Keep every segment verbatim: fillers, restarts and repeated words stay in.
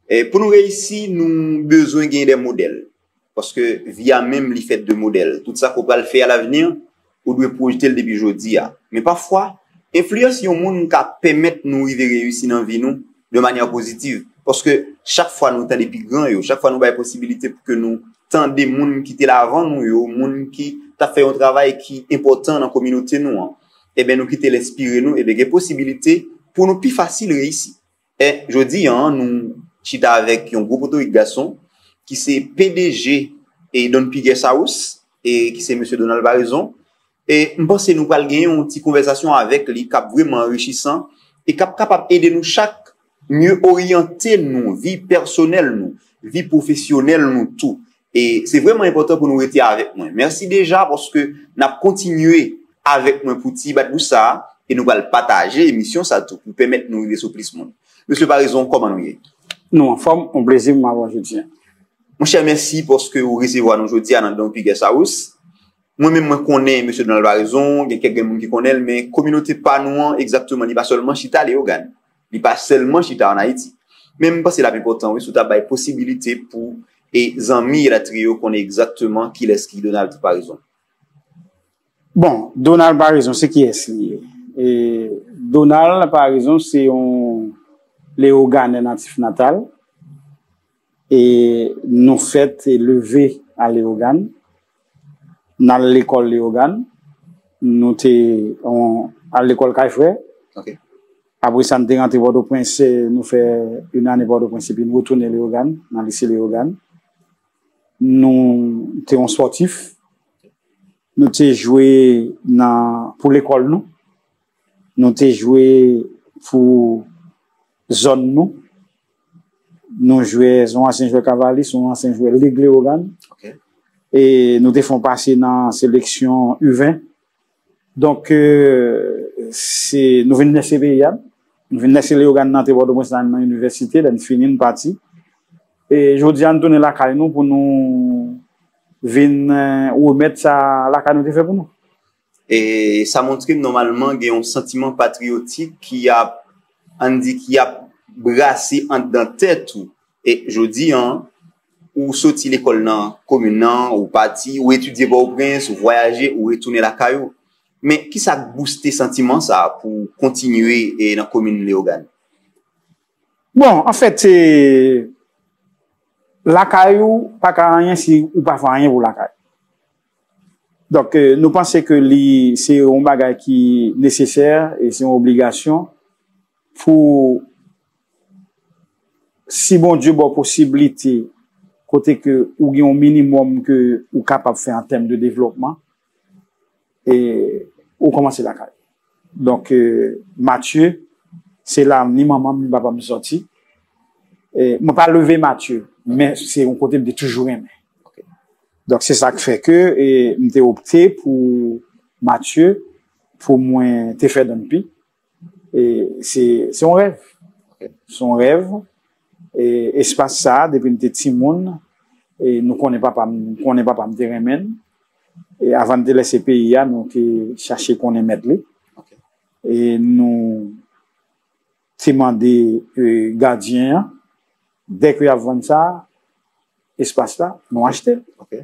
E pou nou reyisi, nou bezwen gen de modèl. Paske vi a menm, li fèt de modèl. Tout sa ke w pral fè alavni, ou dwe pwojte l depi jodi a. Men pafwa, enfliyans yon moun ka pèmèt nou rive reyisi nan vi nou de manyè pozitiv. Paske chak fwa nou tande pi gran yo, chak fwa nou bay posibilite pou ke nou tande moun ki te la avan nou yo, moun ki t ap fè yon travay ki enpòtan nan kominote nou an, ebyen, nou kite l enspire nou, ebyen, gen posibilite pou nou pi fasil reyisi. E jodi a, nou chita avèk yon gwo potorik gason ki se P D G e Don P Guest House, e ki se mesye Donald Paraison. E m panse nou pral gen yon ti konvèsasyon avèk li k ap vrèman anrichisan e k ap kapab ede nou chak mye oryante nou, vi pèsonèl nou, vi pwofesyonèl nou tou. E se vrèman enpòtan pou nou rete avèk mwen. Mèsi deja paske n ap kontinye avèk mwen pou ti bat bouch sa a e nou pral pataje emisyon sa tou pou pèmèt nou rive sou plis moun. Mesye Paraison, kòman nou ye? Nou anfòm, yon plezi pou m avè w jodi a. Monchè, mèsi paske ou resevwa nou jodi a nan Don P Guest House. Mwen menm, mwen konnen mesye Donald Paraison, gen kèk grenn moun ki konnen l, men kominote pa nou an, egzakteman, li pa sèlman chita Leyogàn. Li pa sèlman chita ann Ayiti. Men m panse l ap enpòtan, wi, si w ta bay posibilite pou e zanmi elatriye yo konnen egzakteman kilès ki Donald Paraison. Bon, Donald Paraison, se kiyès li ye? E Donald Paraison se yon Leyoganè natif natal. E nou fèt e leve a Leyogàn. N al lekòl Leyogàn. Nou te on, al lekòl Kay Frè. Ok. Apre sa, n te rantre Pòtoprens, e nou fè yon ane Pòtoprens, epi n retounen Leyogàn, nan lise Leyogàn. Nou te yon spòtif. Nou te jwe nan, pou lekòl nou. Nou te jwe pou zòn nou. Nou jwe, se yon ansyen jwè Kavalis, se yon ansyen jwè Lig Leyogàn. Ok. E nou te fè yon pase nan seleksyon U ven. Donk, e, se, nou vin lèse peyi a. Nou vin lèse Leyogàn nan te Pòtoprens la, nan inivèsite, lè n fini, n pati. E jodi a, n tounen lakay nou pou nou vin, e, remèt sa lakay nou te fè pou nou. E sa montre m, nòmalman, gen yon santiman patriyotik ki ap, ann di, ki ap brase anndan tèt ou. E jodi a, ou soti lekòl nan komin nan, ou pati, ou etidye Pòtoprens, ou vwayaje, ou retounen lakay ou. Men, ki sa k bouste santiman sa a pou w kontinye, e, nan komin Leyogàn? Bon, anfèt, e, lakay ou pa ka anyen si ou pa fè anyen pou lakay. Donk, e, nou panse ke li, se yon bagay ki nesesè e se yon obligasyon pou, si Bondye ba w posiblite kote ke ou gen yon minimòm ke ou kapab fè an tèm de devlòpman, e ou kòmanse lakay. Donk, e, Matye, se la ni manman m, ni papa m sòti. E mwen pa leve Matye, men se yon kote m te toujou renmen. Ok. Donk, se sa k fè ke, e, m te opte pou Matye, pou mwen te fè Don P. E se, se yon rèv. Ok. Se yon rèv. E espas sa a, depi m te timoun, e nou konnen papa m, konnen papa m te renmen l. E avan n te lèse peyi a, nou te chache konnen mèt li. Ok. E nou te mande, e, gadyen an, dèke y ap vann sa, espas la, nou achte l. Ok.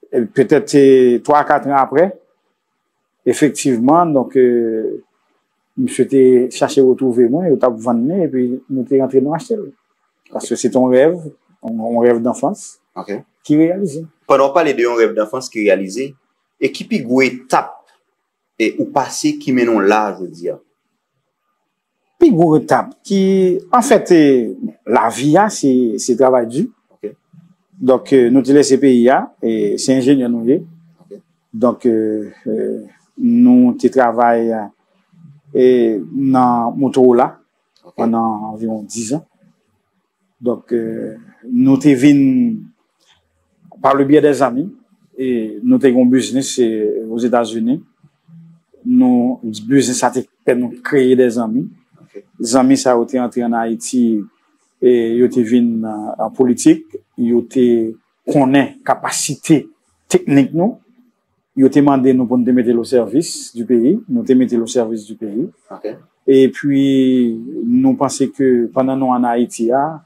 E petèt se twa, kat an apre, efektivman, donk, e, misye te chache retwouve mwen, yo t ap vann li, epi nou te rantre, nou achte l. Paske se te yon rèv, yon, yon rèv danfans Ok. ki reyalize. Pandan w pale de yon rèv danfans ki reyalize, e ki pi gwo etap, e, ou pase ki mennen w la jodi a? Pi gwo etap ki, anfèt, e, lavi a, se, se travay di. Ok. Donk, e, nou te lèse peyi a, e se enjenyè nou ye. Ok. Donk, e, e, nou te travay, e, nan Motorola Ok. pandan anviwon diz an. Donk, e, nou te vin pa le byè dè zanmi, e nou te gen yon biznis, e, Ozetazini. Nou, biznis sa te pèmèt nou kreye dè zanmi. Ok. Zanmi sa yo te antre ann Ayiti, e yo te vin, e, an politik, yo te konnen kapasite teknik nou. Yo te mande nou pou n te mete l o sèvis di peyi, nou te mete l o sèvis di peyi. Ok. Epi, nou panse ke pandan nou ann Ayiti a,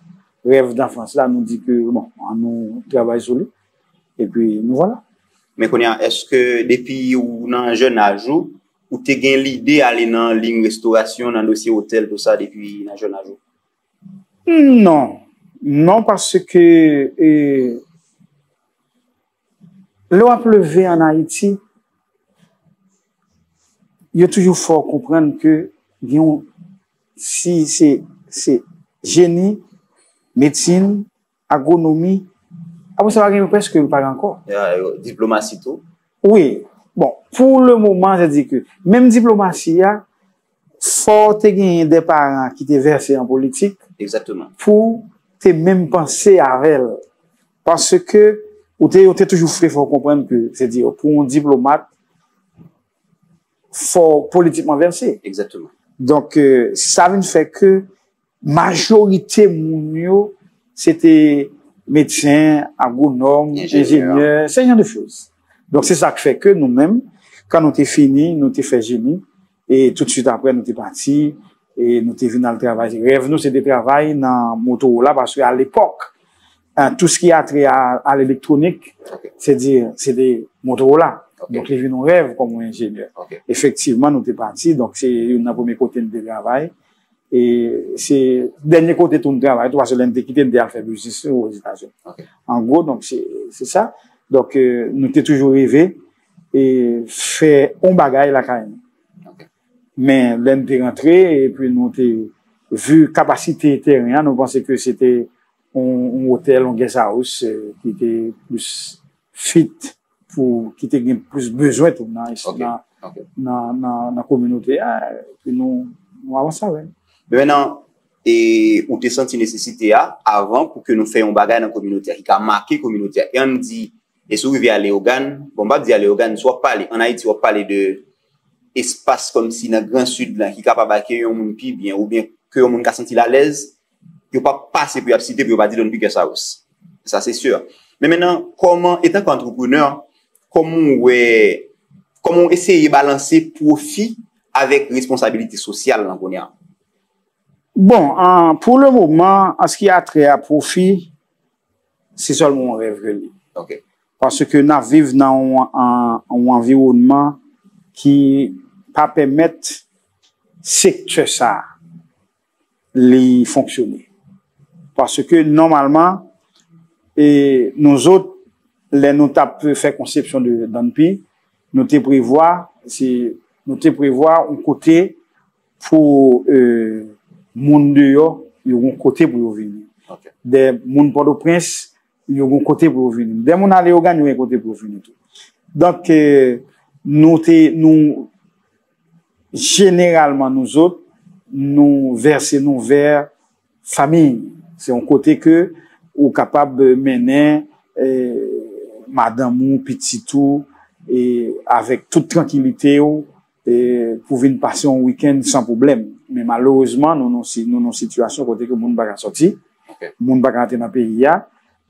rèv danfans la, nou di ke, bon, an nou travay sou li. Epi, nou vwala. Men kounye a, èske depi ou nan jèn aj ou, ou te gen lide ale nan liy restorasyon, nan dosye otèl, tou sa, depi nan jèn aj ou? Non. Non, paske, e, lè w ap leve ann Ayiti, yo toujou fè w konprann ke gen yon, si se, se jeni, medsin, agwonomi, apre sa, pa gen prèske pa gen ankò. Ya, yo, diplomasi tou. Wi. Bon, pou le moman, se di ke menm diplomasi a, fò w te genyen de paran ki te vèse an politik Egzakteman. Pou te menm panse avè l. Paske ou te, yo te toujou vle fè w konprann ke, se di, pou yon diplomat, fò w politikman vèse. Egzakteman. Donk, eh, sa vin fè ke majorite moun yo, se te medsen, agwonòm, Enjenyè. Enjenyè, se jan de choz. Donk, se sa k fè ke nou menm, kan nou te fini, nou te fè jeni, e toutswit apre, nou te pati, e nou te vin al travay. Rèv nou, se te travay nan Motorola, paske alepòk, eh, tout ce qui a trait à, à l'électronique, Ok. se di, se te Motorola. Ok. Donk, li vin yon rèv kòm yon enjenyè. Ok. Efektivman, nou te pati, donk se youn nan premye kote n te travay. E se dènye kote tou n travay tou, paske lè n te kite, n te al fè biznis Ozetazini. Ok. An gwo, donk, se, se sa. Donk, eh, nou te toujou reve e fè yon bagay lakay nou. Ok. Men lè n te rantre, epi nou te, vi kapasite teren an, nou panse ke se te yon, yon otèl, yon guest house, eh, ki te plis fit pou, ki te gen plis bezwen tou nan, Ok, nan, ok. nan, nan, nan kominote a, epi nou, nou avanse avè l. Men mentnan, e, ou te santi nesesite a, avan pou ke nou fè yon bagay nan kominote a, ki ka make kominote a. E ann di, e si w rive a Leyogàn, bon, m p ap di a Leyogàn, si w ap pale, ann Ayiti, w ap pale de espas kòmsi nan Gran Sid la, ki kapab akeyi yon moun pi byen, oubyen ke yon moun ka santi l alèz, yo p ap pase pou y ap site, pou yo pa di Don P Guest House. Sa, se si. Men mentnan, kòman, etanke antreprenè, kòman w wè, kòman w eseye balanse pwofi avèk responsabilite sosyal lan kounye a? Bon, an, pou le moman, an ce qui a trait à pwofi, se sèlman yon rèv ke l ye. Ok. Paske n ap viv nan yon, an, yon anviwònman ki pa pèmèt sektè sa a li fonksyone. Paske nòmalman, e, nou zòt, lè nou t ap fè konsepsyon de Don P, nou te prevwa, se, nou te prevwa yon kote pou, e, moun deyò, yo gen yon kote pou yo vini. Ok. De moun Pòtoprens, yo gen yon kote pou yo vini. De moun a Leyogàn, yo gen kote pou yo vini tou. Donk, e, nou te, nou, jeneralman, nou zòt, nou vèse nou vè fanmi. Se yon kote ke ou kapab mennen, e, madanm ou, pitit ou, e, avèk tout trankilite w, e, pou vin pase yon wikenn san pwoblèm. Men malerezman, nou, nou, si, nou, nan sitiyasyon kote ke moun pa ka sòti, Ok. moun pa ka antre nan peyi a.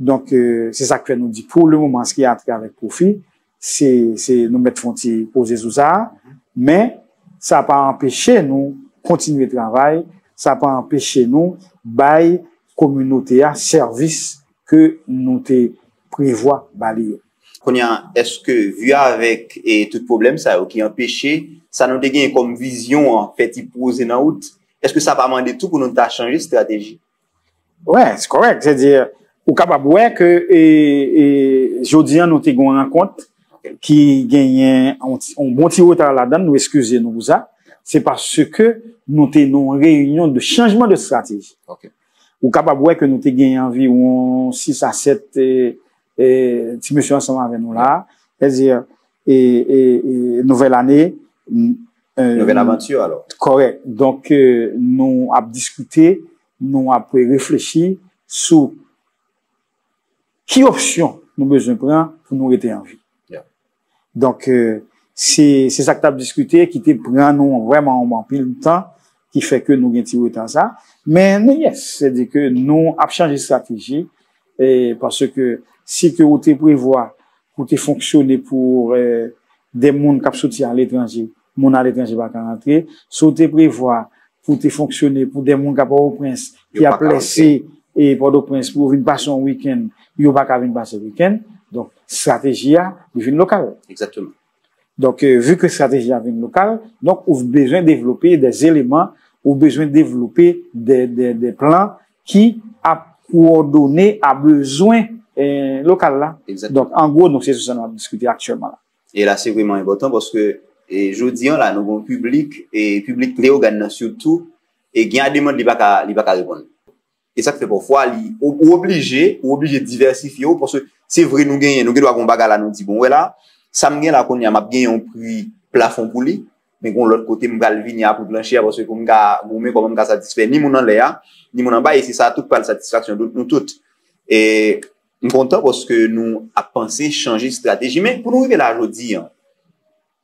Donk, e, se sa k fè nou di, pou le moman, an ce qui a trait avec pwofi, se, se nou mèt fè yon ti poze sou sa a. Men, sa pa anpeche nou kontinye travay, sa pa anpeche nou bay kominote a sèvis ke nou te prevwa ba li yo. Kounye a, èske, vi avèk, e, tout pwoblèm sa yo ki anpeche sa nou te genyen kòm vizyon an fè ti poze nan wout, èske sa pa mande tou pou nou ta chanje estrateji? Wè, se kòrèk. Sètadi, ou kapab wè ke, e, e, jodi a, nou te gen yon rankont Ok. ki genyen yon ti, yon bon ti reta ladan l, nou eskize nou pou sa. Se paske nou te nan yon reyinyon de chanjman de strateji. Ok. Ou kapab wè ke nou te genyen anviwon sis a sèt, e, e, ti mesye ansanm avè nou la. Sètadi, e, e, e, nouvèl ane, m, e, Nouvèl avanti, alò. Kòrèk. Donk, e, nou ap diskite, nou ap reflechi sou ki opsyon nou bezwen pran pou nou rete an vi. Yeah. Donk, e, se, se sa k t ap diskite, ki te pran nou vrèman yon anpil tan, ki fè ke nou gen ti reta sa. Men, nou, yes, sètadi ke nou ap chanje estrateji, e, paske si ke ou te prevwa pou te fonksyone pou, e, de moun k ap soti aletranje, moun aletranje pa ka rantre. Si w te prevwa pou te fonksyone pou de moun k ap Pòtoprens, Yo ki pa ap ka lese, rantre. e Pòtoprens pou yo vin pase yon wikenn, yo pa ka vin pase wikenn. Donk, estrateji a, li vin lokal. Exactement. Donk, euh, vu que estrateji a vin lokal, donk ou bezwen devlope des éléments, ou bezwen devlope des, des, des plans ki ap kowòdone a bezwen eh, lokal la. Exactement. Donk, an gwo, donk se sou sa nou ap diskite aktyèlman la. E la, se vrèman enpòtan paske e, jodi an la, nou gen yon piblik, e piblik Leyogàn nan sitou, e gen a demann li pa ka, li pa ka reponn. E sa k fè pafwa li ou, ou oblije, ou oblije divèsifye w, paske se vre nou genyen, nou gen dwa gen yon bagay la, nou di, bon, wè la, sa m gen la kounye a, m ap genyen yon pri plafon pou li, men gen yon lòt kote m pral vini a pri planche a, paske pou m ka goumen kòman m ka satisfè ni moun anlè a, ni moun anba, e se sa tou k pral satisfaksyon nou, nou tout. E m kontan paske nou ap panse chanje estrateji, men pou nou rive la jodi an,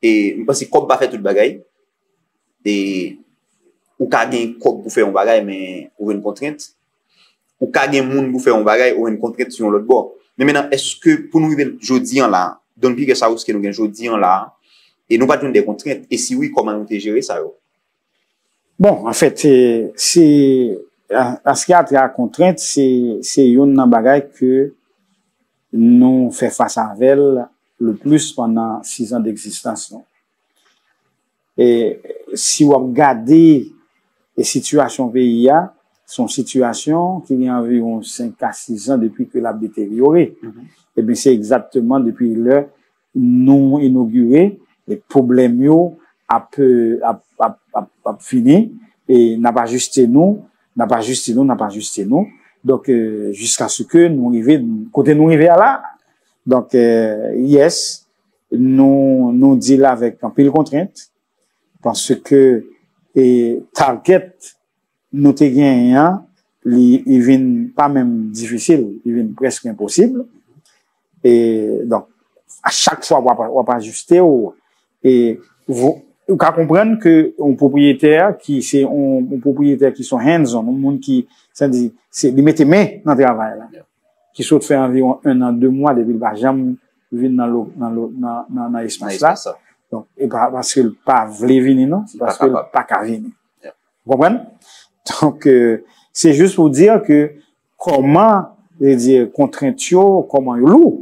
e m panse kòb pa fè tout bagay, e ou ka gen kòb pou fè yon bagay, men ou jwenn kontrent. Ou ka gen moun pou fè yon bagay, ou jwenn kontrent sou yon lòt bò. Men mentnan, èske pou nou rive jodi an la, Don Piquet sa ke nou gen jodi an la, e nou pa t jwenn de kontrent, e si wi, kòman nou te jere sa yo? Bon, anfèt, se, se, a- aspè a kontrent, se, se youn nan bagay ke nou fè fas avè l le plis pandan sis an d'egzistans nou. E si w ap gade e sitiyasyon peyi a, se yon sitiyasyon ki gen anviwon senk a sis an depi ke l ap deteryore. Ebyen, se egzakteman depi lè nou inogire, e pwoblèm yo ap, ap, ap, ap, ap fini, e n ap ajiste nou, n ap ajiste nou, n ap ajiste nou. Donk, euh, jiskaske nou rive kote nou rive a la. Donk, euh, yes, nou, nou deal avèk anpil kontrent, paske e target nou te genyen an, li, li vin pa menm difisil, li vin prèske enposib. E donk, a chak fwa w ap, w ap ajiste w, e vo- ou ka konprann ke yon pwopriyetè ki se yon, yon pwopriyetè ki se yon hands-on, yon moun ki, sa di, se, li mete men nan travay la, ki sot fè anviwon en an, de mwa depi l pa janm vin nan, lo, nan, lo, nan, nan, nan espas la. Donk, e pa paske l pa vle vini, non, se paske l pa ka vini. Ou konprann? Donk, euh, se jis pou di ke kòman, se di, kontrent yo, kòman yo lou.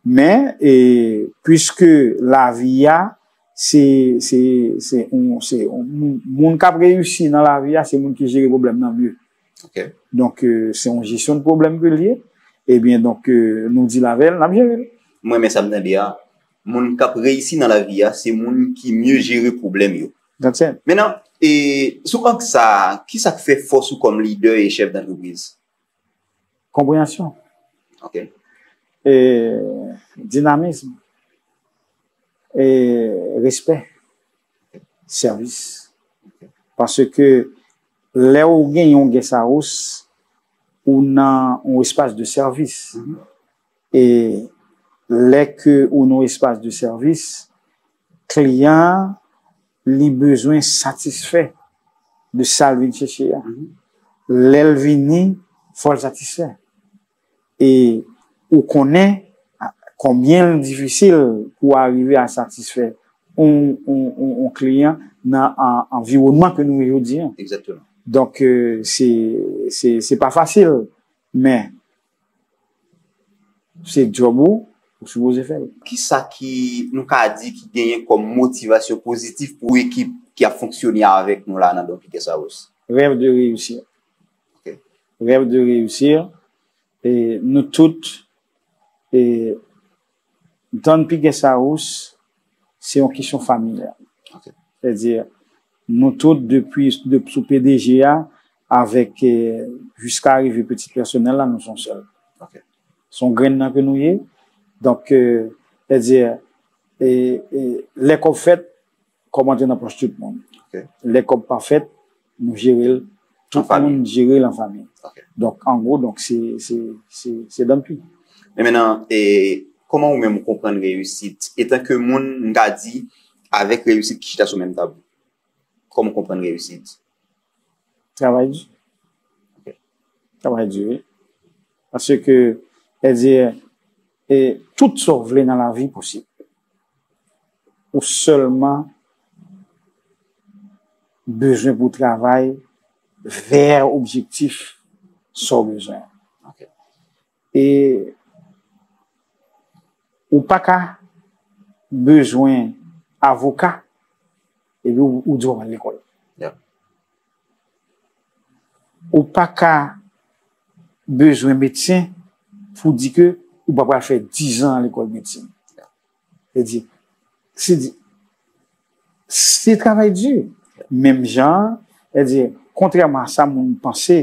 Men, e, piske lavi a, se, se, se, yon, se yon moun, moun k ap reyisi nan lavi a, se moun ki jere pwoblèm nan mye. Donk, euh, se yon jesyon de pwoblèm ke l ye. Ebyen, donk, euh, nou deal avè l, n ap jere l. Mwen, men sa m tande a, moun k ap reyisi nan lavi a, se moun ki mye jere pwoblèm yo. Mentnan, e, sou ang sa a, ki sa k fè fòs ou kòm lidè e chèf dantrepriz? Konpreyansyon. Ok. E, dinamism. E, respè. Sèvis. Paske lè ou gen yon guest house, ou nan yon espas de sèvis. E lè ke ou nan yon espas de sèvis, kliyan an, li bezwen satisfè de sa l vin chèche a. Lè l vini, fò l satisfè. E ou konnen konbyen l difisil pou w arive a satisfè yon, yon, yon, yon kliyan nan an, anviwònman ke nou ye jodi an. Egzakteman. Donk, euh, se, se, se pa fasil, men se djòb ou, ou sipoze fè l. Kisa ki nou ka di ki genyen kòm motivasyon pozitif pou ekip ki ap fonksyone avèk nou la nan Don Piquet Saros? Rêve de réussir. Ok. Rêve de réussir. E nou tout, e Don Piquet Saros, se yon kesyon familyal. Ok. Sètadi, nou tout, depi de, sou P D G a, avèk, eh, jiska rive pitit pèsonèl la, nou se yon sèl. Ok. Se yon grenn nan ke nou ye. Donk, eh, sètadi, eh, eh, lè kòb fèt, kòb antre nan pòch tout moun. Ok. Lè kòb pa fèt, nou jere l, tout An fanmi. Moun jere l an fanmi. Ok. Donk, an gwo, donk, se, se, se, se Don P. Men mentnan, e, kòman ou menm ou konprann reyisit? Etanke moun, m ka di, avèk reyisit ki chita sou menm tab, kòman ou konprann reyisit? Travay di. Travay di, wi. Paske, sètadi, e, tout sa w vle nan lavi posib. Ou sèlman bezwen pou travay vè objektif sa w bezwen. Ok. E ou pa ka bezwen avoka epi ou, ou di w ap al lekòl. Yeah. Ou pa ka bezwen medsen pou di ke ou pa pral fè dizan lekòl medsin. Se di, se di, se travay di. Menm jan, se di, kontrèman a sa moun panse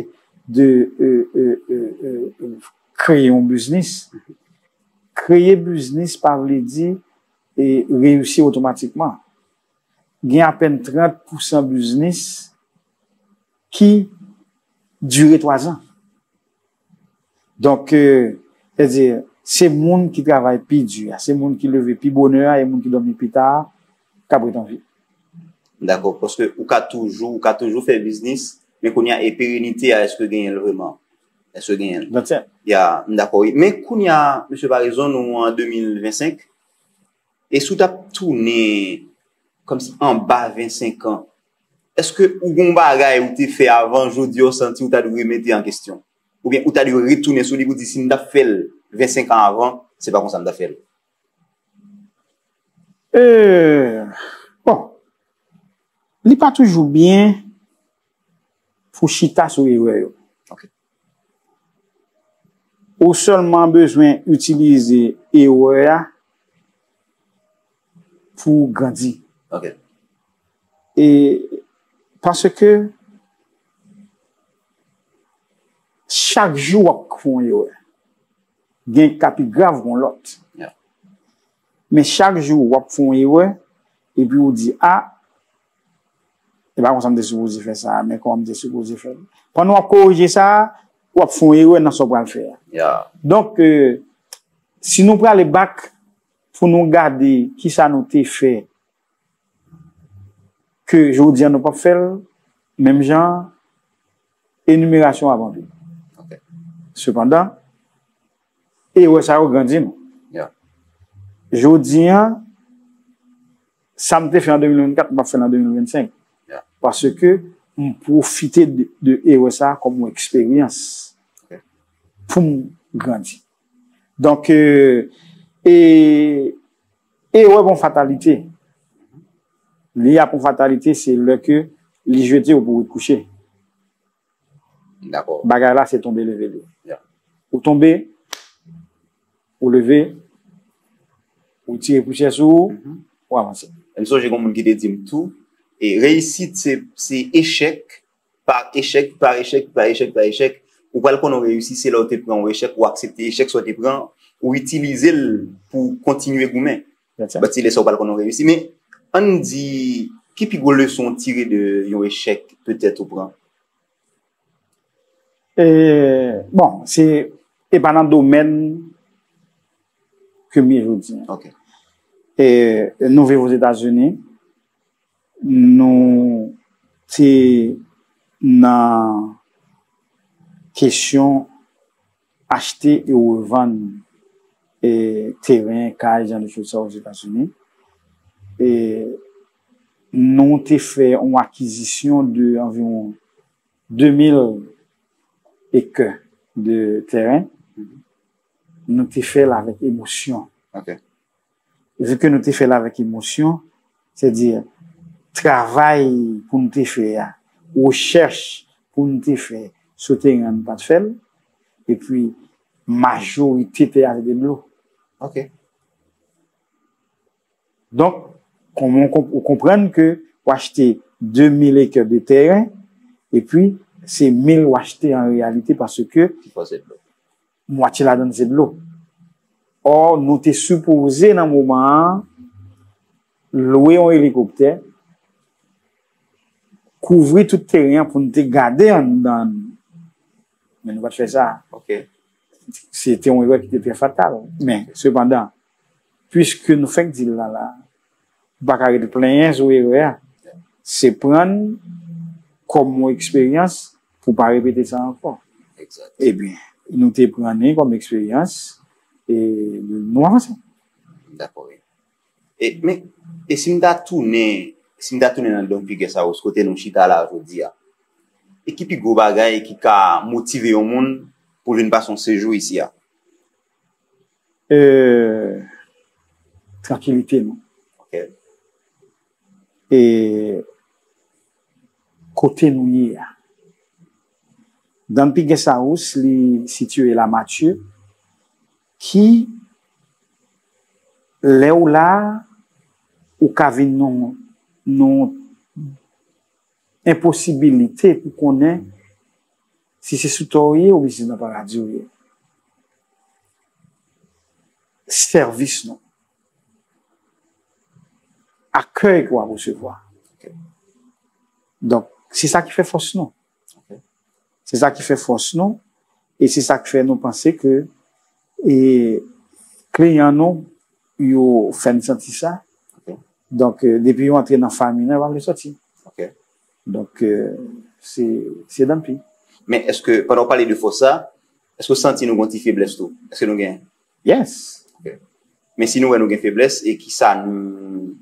de euh, euh, euh, euh, euh, kreye yon biznis, kreye biznis pa vle di e reyisi otomatikman. Gen apèn trant pousan biznis ki dire twazan. Donk, euh, sètadi, se moun ki travay pi di a, se moun ki leve pi bonè a, e moun ki dòmi pi ta a, k ap ret an vi. Dakò, paske ou ka toujou, ou ka toujou fè biznis, men kounye a, e perenite a, èske genyen l vrèman? Èske genyen l? Donk, se Ya, m dakò, wi. Men kounye a, mesye Paraison, nou an de mil vennsenk, e si w t ap tounen kòmsi anba vennsenk an, èske ou gen yon bagay ou te fè avan jodi a, ou santi ou ta dwe remete an kesyon? Oubyen ou ta dwe retounen sou li pou di, "Si m t ap fè l vennsenk an avan, se pa konsa m t ap fè l"? Euh, bon, li pa toujou byen pou chita sou erè yo. Ok. Ou sèlman bezwen itilize erè a pou grandi. Ok. E paske chak jou w ap fè yon erè. Gen ka pi grav yon lòt. Yeah. Men chak jou w ap fè yon erè, epi ou di, "A, e pa konsa m te sipoze fè sa, men kòman m te sipoze fè l." Pandan w ap korije sa, w ap fè yon erè nan sa w pral fè a. Yeah. Donk, euh, si nou prale back pou nou gade kisa nou te fè ke jodi a nou p ap fè l, menm jan, enimerasyon ap anpil. Ok. Sepandan, erè sa yo grandi nou. Yeah. Jodi a, sa m te fè an de mil vennkat, m p ap fè l an de mil vennsenk. Yeah. Paske m pwofite de, de erè sa a kòm yon eksperyans Ok. pou m grandi. Donk, euh, e, erè pa yon fatalite. Li ap yon fatalite, se lè ke li jete w pou w ret kouche. Dakò. Bagay la, se tonbe leve li. Yeah. Ou tonbe, ou leve, ou tire pousyè sou ou, Mhm. ou avanse. M sonje gen moun ki te di m tou, e reyisit se, se echèk pa echèk, pa echèk, pa echèk, pa echèk. Ou pral konnen w reyisi, se lè w te pran yon echèk, ou aksepte echèk sa w te pran, ou itilize l pou kontinye goumen. That's it. But se lè sa w pral konnen w reyisi. Men, ann di, ki pi gwo leson w tire de yon echèk petèt ou pran? E, bon, se, e pa nan domèn ke m ye jodi a. Ok. E, nou viv Ozetazini, nou te nan kesyon achte e revann e teren, kay, jan de choz sa Ozetazini. E nou te fè yon akizisyon de anviwon de mil ekè de teren. Nou te fè l avèk emosyon. Ok. Vu ke nou te fè l avèk emosyon, sètadi travay pou nou te fè a, rechèch pou nou te fè sou teren an, nou pa t fè l, epi majorite tè a se te dlo. Ok. Donk, kòman w konp-, ou konprann ke w achte de mil ekè de teren, epi se mil w achte an reyalite paske Ki fòse dlo. Mwatye ladann se dlo. Ò, nou te sipoze nan moman an lwe yon elikoptè, kouvri tout teren an pou nou te gade anndan. Men nou pa t fè sa. Ok. Se te yon erè ki te trè fatal. Men, sepandan, piske nou fèk di l la, la, ou pa ka ret plenyen sou erè a. Se pran l kòm yon eksperyans pou pa repete sa ankò. Exact. Ebyen, nou te pran li kòm eksperyans e nou avanse. Dakò, wi. E, men, e si m ta tounen, si m ta tounen nan don figè sa yo, kote nou chita la jodi a, E ki pi gwo bagay ki ka motive yon moun pou l vin pase yon sejou isi a? Euh, Trankilite nou. Ok. E kote nou ye a. Don Piguet Saus, li sitiye la Matye, ki lè w la, ou ka vin nan, nan enposibilite pou konnen si se sou tè w ye oubyen si se nan paradi w ye. Sèvis nou. Akèy ke w ap resevwa. Donk, se sa ki fè fòs nou. Se sa ki fè fòs nou, e se sa k fè nou panse ke e kliyan nou yo fè n santi sa. Donk, euh, depi yo antre nan fanmi nan, yo pa vle sòti. Donk, euh, se se Don P. Men èske, pandan w pale de fòs sa, èske w santi nou gen yon ti feblès tou? Èske nou gen? Yes. Men si nou wè nou gen feblès, e kisa nou,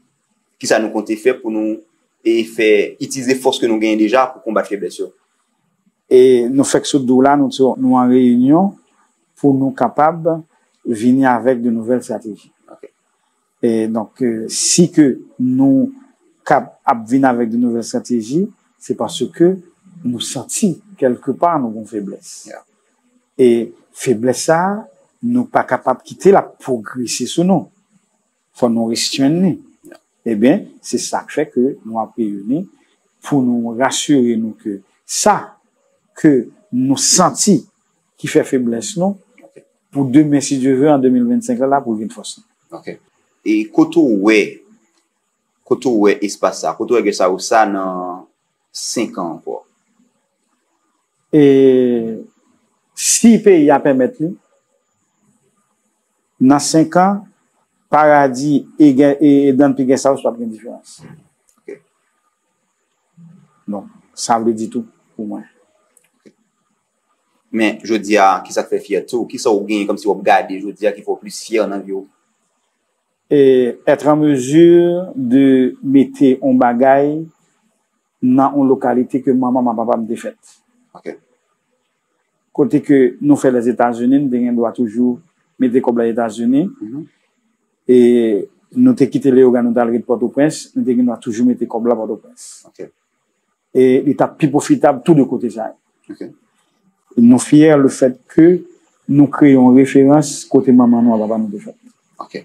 kisa nou konte fè pou nou e fè, itilize fòs ke nou genyen deja pou konbat feblès yo? E nou fèk sot di w la, nou, nou an reyinyon pou nou kapab vini avèk de nouvèl estrateji. E donk, euh, si ke nou kab ap vin avèk de nouvèl estrateji, se paske nou santi kèlke pa nou gen feblès. E feblès sa, nou pa kapab kite l ap pwogrese sou nou. Fò nou restrenn li. Ebyen, se sa k fè ke nou ap reyini pou nou rasire nou ke sa ke nou santi ki fè feblès nou, pou demen, si Dye ve, an de mil vennsenk la, la pou l vin fòs nou. Ok. E kote w wè, kote w wè espas sa, kote w wè Guest House sa nan senk an ankò? E si peyi a pèmèt li, nan senk an, Paradi e, e, e Don P Guest House p ap gen diferans. Donk, sa vle di tout pou mwen. Men, jodi a, kisa k fè fyète w? Kisa w genyen kòmsi w ap gade jodi a ki fè w plis fyè nan vi w? E, être en mesure de mete yon bagay nan yon lokalite ke manman m ak papa m te fèt. Kote ke nou fè Lèzetazini, nou te gen dwa toujou mete kòb la Etazini. E nou te kite Leyogàn, nou t al ret Pòtoprens, nou te gen dwa toujou mete kòb la Pòtoprens. E li t ap pi pwofitab tou de kote sa yo. Nou fyè le fèt ke nou kreye yon referans kote manman nou ak papa nou te fèt. Ok.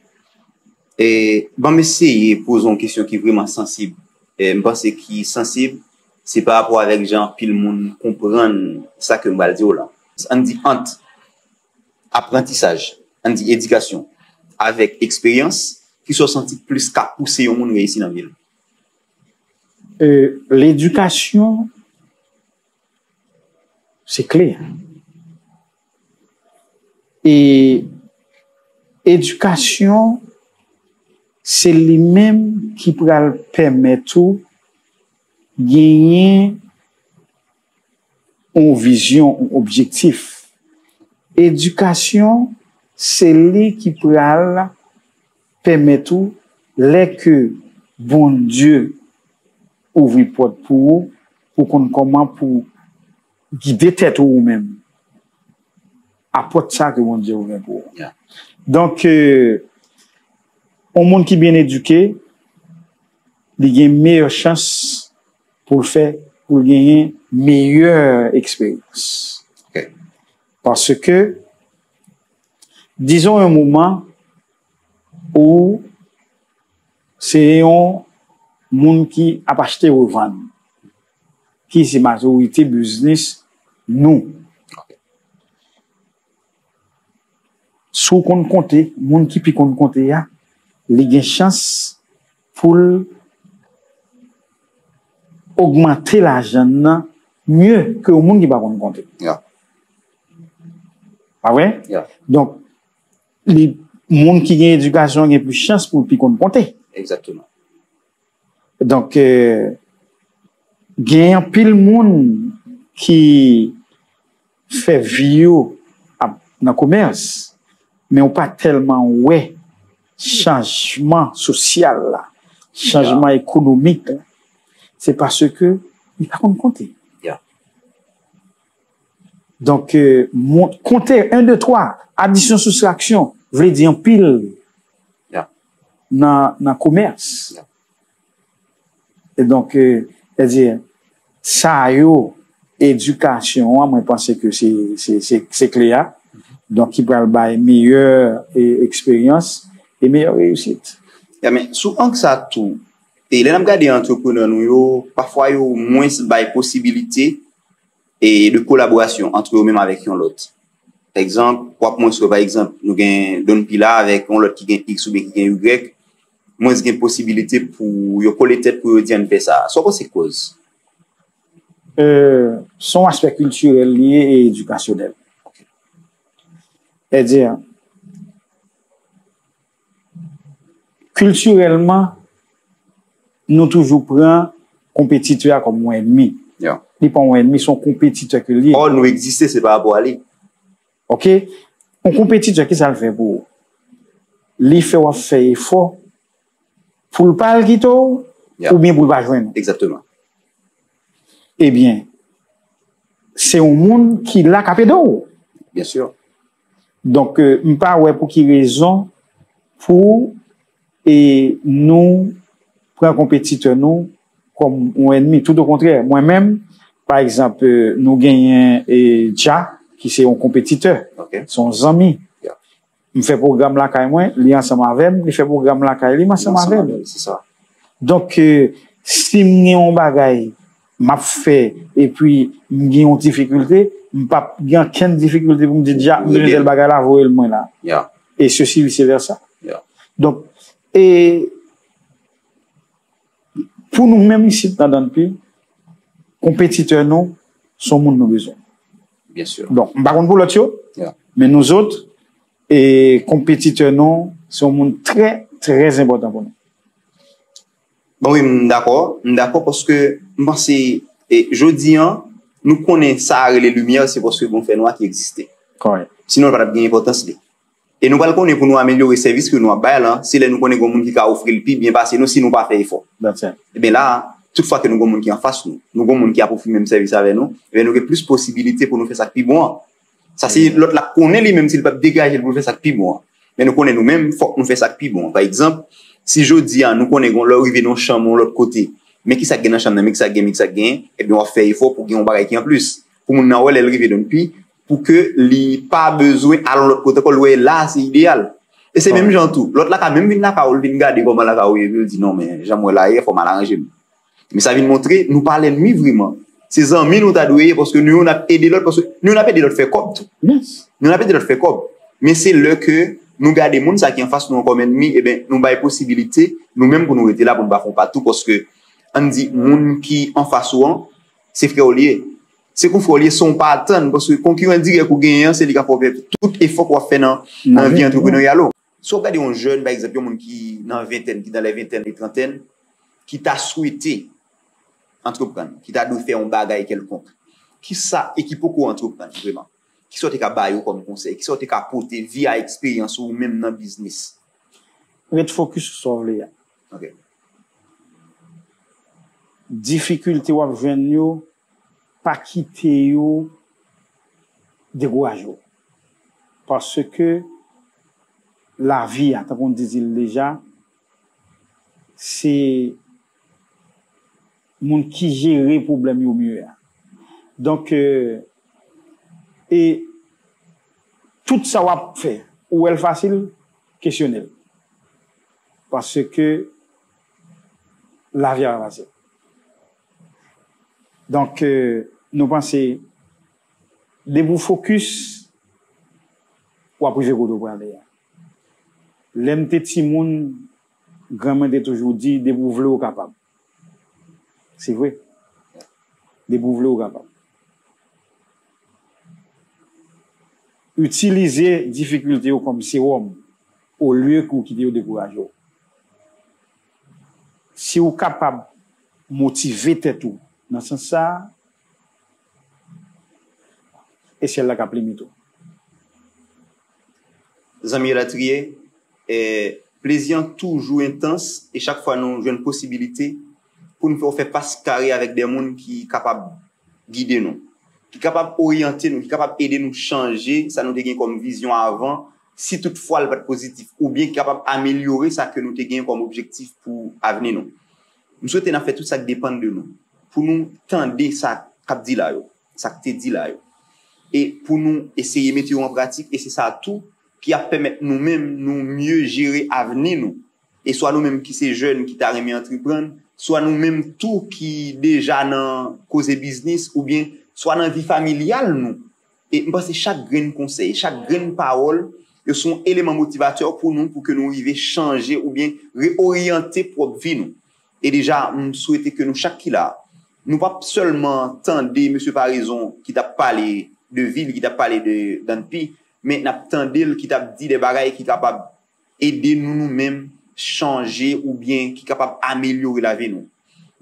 E, ban m eseye poze yon kesyon ki vrèman sansib. E, m panse ki sansib, se pa rapò avèk jan anpil moun konprann sa ke m pral di w lan. Ann di ant aprantisaj, ann di edikasyon, avèk eksperyans, kisa w santi plis ka pouse yon moun reyisi nan vi l? E, ledikasyon, se kle. E edikasyon, se li menm ki pral pèmèt ou genyen yon vizyon, yon objektif. Edikasyon, se li ki pral pèmèt ou, lè ke Bondye ouvri pòt pou ou, pou konn kòman pou gide tèt ou ou menm. A pòt sa ke Bondye ouvè pou ou. Donk, euh, yon moun ki byen edike, li gen meyè chans pou l fè, pou l genyen meyè eksperyans. Paske, dizon yon moman, ou se yon moun ki ap achte revann, ki se majorite biznis nou. Si w konn konte, moun ki pi konn konte a, li gen chans pou l ogmante lajan nan mye ke yon moun ki pa konn konte. Pa vre? Donk, li, moun ki gen edikasyon gen plis chans pou l pi konn konte. Egzakteman. Donk, euh, gen anpil moun ki fè vi yo ap nan komès, men ou pa tèlman wè chanjman sosyal la, chanjman ekonomik la. Se paske li pa konn konte. Donk, euh, mon, konte, en, de, twa, adisyon, soustraksyon, vle di anpil Yeah. nan, nan komès. Yeah. E donk, euh, sètadi, sa yo, edikasyon an, mwen panse ke se, se, se, se kle a. Donk, ki pral bay meyè e, eksperyans e meyè reyisit. Ya, men sou ang sa tou, e lè n ap gade antreprenè nou yo, pafwa yo mwens bay posibilite e de kolaborasyon ant yo menm avèk yon lòt. Pa egzanp, w ap mwens wè, pa egzanp, nou gen Don Pila avèk yon lòt ki gen X oubyen ki gen Y, mwens gen posibilite pou yo kole tèt pou yo di ann fè sa. Sa w panse k koz? Euh, se yon aspè kiltirèl li ye e edikasyonèl. Sètadi, kiltirèlman, nou toujou pran konpetitè a kòm yon ènmi. Yeah. Li pa yon ènmi, se yon konpetitè ke li ye. Ò, nou egziste, se pa rapò a li. Ok? Yon konpetitè, ki sa l fè pou ou? Li fè w ap fè efò pou l pa al kite w, Yeah. oubyen pou l pa jwenn ou. Egzakteman. Ebyen, se yon moun ki la k ap ede w. Byen si. Donk, euh, m pa wè pou ki rezon pou e nou pran konpetitè nou kòm yon ènmi. Tout okontrè, mwen menm, pa egzanp, euh, nou genyen e Dja, ki se yon konpetitè, Ok. se yon zanmi. Yeah. M fè pwogram lakay mwen, li ansanm avè m, li fè pwogram lakay li, m ansanm avè m. Se sa. Donk, euh, si m gen yon bagay m ap fè, epi m gen yon difikilte, m p ap gen ankenn difikilte pou m di Dja, m bezwen Ede. Tèl bagay la, voye l mwen la. Yeah. E sesi, vice versa. Yeah. Donk, e pou nou menm isit nan Danpi, konpetitè nou, se yon moun nou bezwen. Byen si. Donk, m pa konn pou lòt yo, Yeah. men nou zòt, e konpetitè nou, se yon moun trè, trè enpòtan pou nou. Bon, wi, m dakò. M dakò paske m panse, e, jodi an, nou konnen sa a rele limyè, se paske gon fènwa ki egziste. Kòrèk. Sinon, l pa t ap gen enpòtans li. E nou pral konnen pou nou amelyore sèvis ke nou ap bay lan, se lè nou konnen gon moun ki ka ofri l pi byen pase nou si nou pa fè efò. That's it. Ebyen la, tout fwa ke nou gon moun ki anfas nou, nou gon moun ki ap ofri menm sèvis avè nou, ebyen nou gen plis posibilite pou nou fè sa k pi bon an. Sa se lòt la konnen li menm si l p ap degaje l pou l fè sa k pi bon an. Men nou konnen nou menm, fòk nou fè sa k pi bon an. Pa egzanp, si jodi a nou konnen gon lè w rive nan yon chanm yon lòt kote, men ki sa k gen nan chanm nan, men ki sa k gen, men ki sa k gen, ebyen w ap fè efò pou gen yon bagay ki anplis. Pou moun nan wè lè l rive Donpi, pou ke li pa bezwen al yon lòt kote ankò, l wè la se ideyal. E se menm jan tou, lòt la ka menm vin lakay ou, l vin gade kòman lakay ou ye, epi l di non, men jan m wè la ye, fò m al aranje m. Men sa vin montre nou pa lènmi vreman. Se zanmi nou ta dwe ye, paske nou youn ap ede lòt, paske nou youn ap ede lòt fè kòb tou. Yes. Nou youn ap ede lòt fè kòb. Men se lè ke nou gade moun sa ki anfas nou an kòm ènmi, ebyen, nou bay posibilite, nou menm pou nou rete la, pou nou pa fè yon pa tou, paske, ann di, moun ki anfas ou an, se frè w li ye. Se kon frè w li ye, san w pa atann, paske konkiran dirèk ou genyen an, se li k ap fè w pè tout efò ke w ap fè nan, nan vi antrepreneryal ou. Si w ap gade yon jèn, pa egzanp, yon moun ki nan ventèn, ki nan lè ventèn, lè trantèn, ki ta swete antreprann, ki ta dwe fè yon bagay kèlkonk, ki sa, e ki poko antreprann, vreman, ki sa w te ka ba yo kòm konsèy, ki sa w te ka pote via eksperyans ou menm nan biznis? Ret fokis sou sa w vle a. Ok. Difikilte w ap jwenn yo, pa kite yo dekouraje w. Paske lavi a, tankou m te di l deja, se moun ki jere pwoblèm yo mye a. Donk, euh, e tout sa w ap fè, ou wè l fasil, kesyone l. Paske lavi a pa fasil. Donk, euh, nou panse, depi w fokis, w ap rive kote w prale a. Lè m te timoun, granmwen te toujou di, depi w vle, w kapab. Se vre. Depi w vle, w kapab. Itilize difikilte yo kòm sewòm, olye ke w kite yo dekouraje w. Si w kapab motive tèt ou nan sans sa a, e syèl la k ap limite w. Zanmi elatriye, eh, plezi an toujou entans e chak fwa nou jwenn posibilite pou nou fè, fè pas kare avèk de moun ki kapab gide nou. ki kapab oryante nou, ki kapab ede nou chanje sa nou te gen kòm vizyon avan, si toutfwa l pa t pozitif, oubyen ki kapab amelyore sa ke nou te gen kòm objektif pou avni nou. M swete n ap fè tout sa k depann de nou, pou nou tande sa k ap di la yo, sa k te di la yo, e pou nou eseye mete yo an pratik, e se sa tou ki ap pèmèt nou menm nou mye jere avni nou. E swa nou menm ki se jèn ki ta renmen antreprann, swa nou menm tou ki deja nan koze biznis, oubyen swa nan vi familyal nou. E m panse chak grenn konsèy, chak grenn pawòl, yo se yon eleman motivatè pou nou, pou ke nou rive chanje oubyen reoryante pwòp vi nou. E deja, m swete ke nou chak ki la, nou p ap sèlman tande mesye Parezon ki t ap pale de vil, ki t ap pale de Dannpi, men n ap tande l ki t ap di de bagay ki kapab ede nou, nou menm, chanje oubyen ki kapab amelyore lavi nou.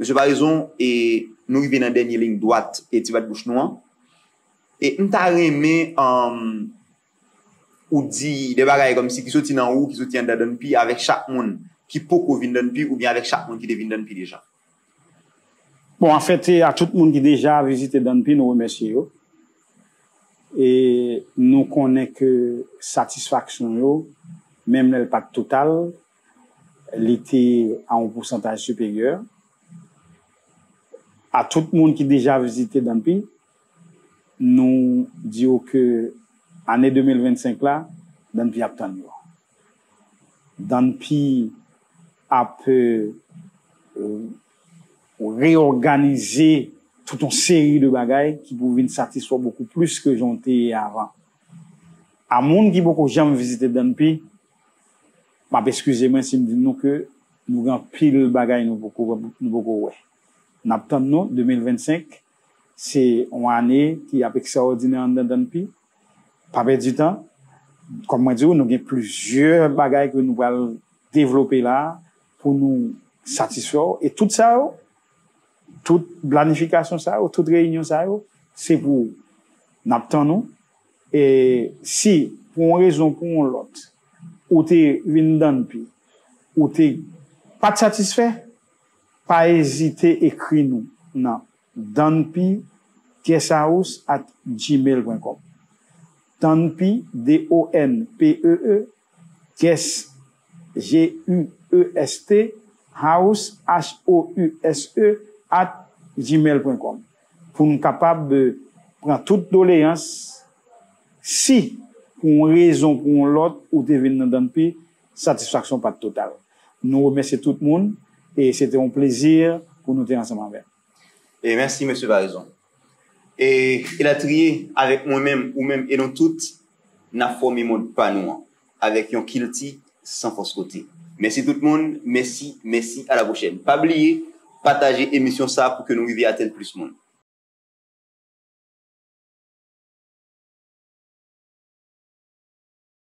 Mesye Parezon, e nou rive nan dènye liy dwat e ti bat bouch nou an. E m ta renmen, um, ou di de bagay kòmsi ki soti nan ou, ki soti anndan Dannpi, avèk chak moun ki poko vin Dannpi, oubyen avèk chak moun ki te vin Dannpi deja. Bon, anfèt, e a tout moun ki deja vizite Dannpi, nou remèsye yo. E nou konnen ke satisfaksyon yo, menm lè l pa t total, li te a yon pousantaj siperyè. A tout moun ki deja vizite Dannpi, nou di yo ke ane de mil vennsenk la, Dannpi ap tann yo. Dannpi ap, euh, reyòganize tout yon seri de bagay ki pou vin satisfè w bokou plis ke jan w te ye avan. A moun ki poko janm vizite Dannpi, m ap eskize mwen si m di nou ke nou gen anpil bagay nou poko, nou poko wè. N ap tann nou, de mil vennsenk, se yon ane ki ap ekstraòdinè anndan Dannpi. Pa pèdi tan. Kòm mwen di w, nou gen plizyè bagay ke nou pral devlope la pou nou satisfè w. E tout sa yo, tout planifikasyon sa yo, tout reyinyon sa yo, se pou ou. N ap tann ou. E si, pou yon rezon, pou yon lòt, ou te vin Dannpi, ou te pa t satisfè, pa ezite ekri nou nan Dannpi guesthouse at gmail pwen kòm. Dannpi, D O N P E E, guest, G U E S T, house, H O U S E, at gmail pwen kòm. Pou n kapab, euh, pran tout doleyans, si pou yon rezon, pou yon lòt, ou te vin nan Dannpi, satisfaksyon pa t total. Nou remèsye tout moun, e se te yon plezi pou nou te ansanm avè w. E mèsi, mesye Parezon. E elatriye, avèk mwen menm, ou menm e nou tout, n ap fòme mond pa nou an, avèk yon kilti san fòs kote. Mèsi tout moun, mèsi, mèsi, a la pwochèn. Pa bliye, pataje emisyon sa pou ke nou rive atenn plis moun.